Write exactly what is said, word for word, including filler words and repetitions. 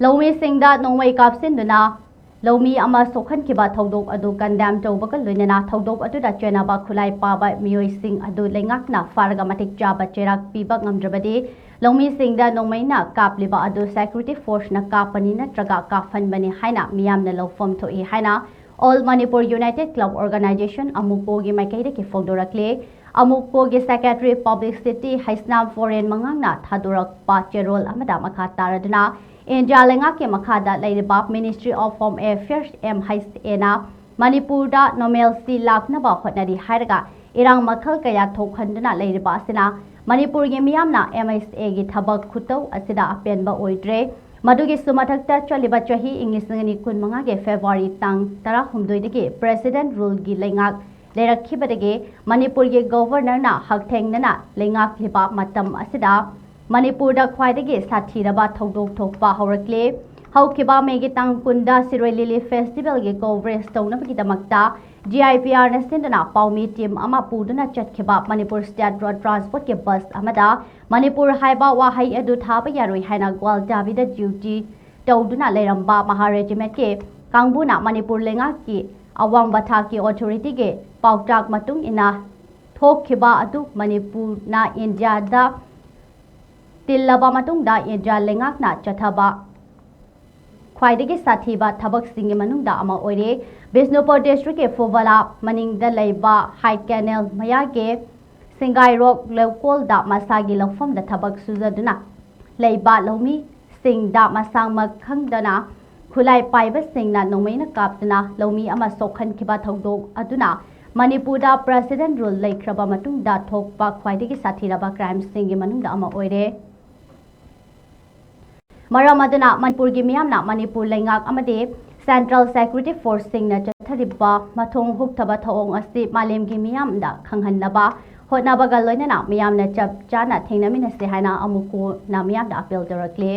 ꯂꯧꯃꯤꯁꯤꯡꯗ ꯅꯣꯡꯃꯩ ꯀꯥꯞꯁꯤꯟꯗꯨꯅ ꯂꯧꯃꯤ ꯑꯃ ꯁꯣꯛꯍꯟꯈꯤꯕ ꯊꯧꯗꯣꯛ ꯑꯗꯨ ꯀꯟꯗꯦꯝ ꯇꯧꯕꯒ ꯂꯣꯏꯅꯅ ꯊꯧꯗꯣꯛ ꯑꯗꯨꯗ ꯆꯦꯟꯅꯕ ꯈꯨꯠꯂꯥꯏ ꯄꯥꯕ ꯃꯤꯑꯣꯏꯁꯤꯡ ꯑꯗꯨ ꯂꯩꯉꯥꯛꯅ ꯐꯥꯔꯒ ꯃꯇꯤꯛ ꯆꯥꯕ ꯆꯩꯔꯥꯛ ꯄꯤꯕ ꯉꯝꯗ꯭ꯔꯕꯗꯤ ꯂꯧꯃꯤꯁꯤꯡꯗ ꯅꯣꯡꯃꯩꯅ ꯀꯥꯞꯂꯤꯕ ꯑꯗꯨ ꯁꯦꯀ꯭ꯌꯨꯔꯤꯇꯤ ꯐꯣꯔꯁꯅ ꯀꯥꯞꯄꯅꯤ ꯅꯠꯇ꯭ꯔꯒ ꯀꯥꯞꯍꯟꯕꯅꯤ ꯍꯥꯏꯅ ꯃꯤꯌꯥꯝꯅ ꯂꯧꯐꯝ ꯊꯣꯛꯏ ꯍꯥꯏꯅ all Manipur united club organisation ꯑꯃꯨꯛꯄꯣꯒꯤ ꯃꯥꯏꯀꯩꯗꯒꯤ ꯐꯣꯡꯗꯣꯔꯛꯂꯤ꯫ ꯑꯃꯨꯛꯄꯣꯒꯤ secretary publicity Heisnam Foren ꯃꯉꯥꯡꯅ ꯊꯥꯗꯣꯔꯛꯄ ꯆꯦꯔꯣꯜ ꯑꯃꯗ ꯃꯈꯥ ꯇꯥꯔꯗꯨꯅ ꯏꯟꯗꯤꯌꯥ ꯂꯩꯉꯥꯛꯀꯤ ꯃꯈꯥꯗ ꯂꯩꯔꯤꯕ ministry of home affairs, M H ꯑꯦꯅ ꯃꯅꯤꯄꯨꯔꯗ ꯅꯣꯔꯃꯦꯜꯁꯤ ꯂꯥꯛꯅꯕ ꯍꯣꯠꯅꯔꯤ ꯍꯥꯏꯔꯒ ꯏꯔꯥꯡ ꯃꯈꯜ ꯀꯌꯥ ꯊꯣꯛꯍꯟꯗꯨꯅ ꯂꯩꯔꯤꯕ ꯑꯁꯤꯅ ꯃꯅꯤꯄꯨꯔꯒꯤ ꯃꯤꯌꯥꯝꯅ ꯑꯦꯝ ꯑꯩꯆ ꯑꯦꯒꯤ ꯊꯕꯛ ꯈꯨꯇꯧ ꯑꯁꯤꯗ ꯑꯄꯦꯟꯕ ꯑꯣꯏꯗ꯭ꯔꯦ꯫ ꯃꯗꯨꯒꯤꯁꯨ ꯃꯊꯛꯇ ꯆꯠꯂꯤꯕ ꯆꯍꯤ ꯏꯪ ꯂꯤꯁꯤꯡ ꯑꯅꯤ ꯀꯨꯟꯃꯉꯥꯒꯤ ꯐꯦꯕ꯭ꯔꯨꯋꯥꯔꯤ ꯇꯥꯡ ꯇꯔꯥꯍꯨꯝꯗꯣꯏꯗꯒꯤ ꯄ꯭ꯔꯦꯁꯤꯗꯦꯟ ꯔꯨꯜꯒꯤ ꯂꯩꯉꯥꯛ ꯂꯩꯔꯛꯈꯤꯕꯗꯒꯤ ꯃꯅꯤꯄꯨꯔꯒꯤ ꯒꯣꯚꯔꯅꯔꯅ ꯍꯛꯊꯦꯡꯅꯅ ꯂꯩꯉꯥꯛꯂꯤꯕ ꯃꯇꯝ ꯑꯁꯤꯗ ꯃꯅꯤꯄꯨꯔꯗ ꯈ꯭ꯋꯥꯏꯗꯒꯤ ꯁꯥꯊꯤꯔꯕ ꯊꯧꯗꯣꯛ ꯊꯣꯛꯄ ꯍꯧꯔꯛꯂꯦ꯫ ꯍꯧꯈꯤꯕ ꯃꯦꯒꯤ ꯇꯥꯡ ꯀꯨꯟꯗ ꯁꯤꯔꯣꯏ ꯂꯤꯂꯤ ꯐꯦꯁꯇꯤꯚꯦꯜꯒꯤ ꯀꯣꯚꯔꯦꯖ ꯇꯧꯅꯕꯒꯤꯗꯃꯛꯇ ꯖꯤ ꯑꯥꯏ ꯄꯤ ꯑꯥꯔꯅ ꯁꯤꯟꯗꯨꯅ ꯄꯥꯎꯃꯤ ꯇꯤꯝ ꯑꯃ ꯄꯨꯗꯨꯅ ꯆꯠꯈꯤꯕ ꯃꯅꯤꯄꯨꯔ ꯁ꯭ꯇꯦꯠ ꯔꯣꯗ ꯇ꯭ꯔꯥꯟꯁꯄꯣꯔꯠꯀꯤ ꯕꯁ ꯑꯃꯗ ꯃꯅꯤꯄꯨꯔ ꯍꯥꯏꯕ ꯋꯥꯍꯩ ꯑꯗꯨ ꯊꯥꯕ ꯌꯥꯔꯣꯏ ꯍꯥꯏꯅ ꯒ꯭ꯋꯥꯜꯇꯥꯕꯤꯗ ꯗ꯭ꯌꯨꯇꯤ ꯇꯧꯗꯨꯅ ꯂꯩꯔꯝꯕ ꯃꯍꯥ ꯔꯦꯖꯤꯃꯦꯟꯠꯀꯤ ꯀꯥꯡꯕꯨꯅ ꯃꯅꯤꯄꯨꯔ ꯂꯩꯉꯥꯛꯀꯤ ꯑꯋꯥꯡꯕ ꯊꯥꯛꯀꯤ ꯑꯣꯊꯣꯔꯤꯇꯤꯒꯤ ꯄꯥꯎꯇꯥꯛ ꯃꯇꯨꯡ ꯏꯟꯅ ꯊꯣꯛꯈꯤꯕ ꯑꯗꯨ ꯃꯅꯤꯄꯨꯔꯅ ꯏꯟꯗꯤꯌꯥꯗ ꯇꯤꯜꯂꯕ ꯃꯇꯨꯡꯗ ꯏꯟꯗꯤꯌꯥ ꯂꯩꯉꯥꯛꯅ ꯆꯠꯊꯕ ꯈ꯭ꯋꯥꯏꯗꯒꯤ ꯁꯥꯊꯤꯕ ꯊꯕꯛꯁꯤꯡꯒꯤ ꯃꯅꯨꯡꯗ ꯑꯃ ꯑꯣꯏꯔꯦ꯫ ꯕꯤꯁꯅꯨꯄꯨꯔ ꯗꯤꯁꯇ꯭ꯔꯤꯛꯀꯤ ꯐꯨꯕꯂꯥ ꯃꯅꯤꯡꯗ ꯂꯩꯕ ꯍꯥꯏꯠ ꯀꯦꯅꯦꯜ ꯃꯌꯥꯒꯤ ꯁꯤꯡꯒꯥꯏꯔꯣꯛ ꯂꯧꯀꯣꯜꯗ ꯃꯁꯥꯒꯤ ꯂꯧꯐꯝꯗ ꯊꯕꯛ ꯁꯨꯖꯗꯨꯅ ꯂꯩꯕ ꯂꯧꯃꯤꯁꯤꯡꯗ ꯃꯁꯥꯃꯛ ꯈꯪꯗꯅ ꯈꯨꯠꯂꯥꯏ ꯄꯥꯏꯕꯁꯤꯡꯅ ꯅꯣꯡꯃꯩꯅ ꯀꯥꯞꯇꯨꯅ ꯂꯧꯃꯤ ꯑꯃ ꯁꯣꯛꯍꯟꯈꯤꯕ ꯊꯧꯗꯣꯛ ꯑꯗꯨꯅ ꯃꯅꯤꯄꯨꯔꯗ ꯄ꯭ꯔꯦꯁꯤꯗꯦꯟ ꯔꯨꯜ ꯂꯩꯈ꯭ꯔꯕ ꯃꯇꯨꯡꯗ ꯊꯣꯛꯄ ꯈ꯭ꯋꯥꯏꯗꯒꯤ ꯁꯥꯊꯤꯔꯕ ꯀ꯭ꯔꯥꯏꯝꯁꯤꯡꯒꯤ ꯃꯅꯨꯡꯗ ꯑꯃ ꯑꯣꯏꯔꯦ꯫ ꯃꯔꯝ ꯑꯗꯨꯅ ꯃꯅꯤꯄꯨꯔꯒꯤ ꯃꯤꯌꯥꯝꯅ ꯃꯅꯤꯄꯨꯔ ꯂꯩꯉꯥꯛ ꯑꯃꯗꯤ ꯁꯦꯟꯇ꯭ꯔꯦꯜ ꯁꯦꯀ꯭ꯌꯨꯔꯤꯇꯤ ꯐꯣꯔꯁꯁꯤꯡꯅ ꯆꯠꯊꯔꯤꯕ ꯃꯊꯣꯡ ꯍꯨꯛꯊꯕ ꯊꯧꯑꯣꯡ ꯑꯁꯤ ꯃꯥꯂꯦꯝꯒꯤ ꯃꯤꯌꯥꯝꯗ ꯈꯪꯍꯟꯅꯕ ꯍꯣꯠꯅꯕꯒ ꯂꯣꯏꯅꯅ ꯃꯤꯌꯥꯝꯅ ꯆꯞ ꯆꯥꯅ ꯊꯦꯡꯅꯃꯤꯟꯅꯁꯤ ꯍꯥꯏꯅ ꯑꯃꯨꯛ ꯍꯟꯅ ꯃꯤꯌꯥꯝꯗ ꯑꯄꯤꯜ ꯇꯧꯔꯛꯂꯤ꯫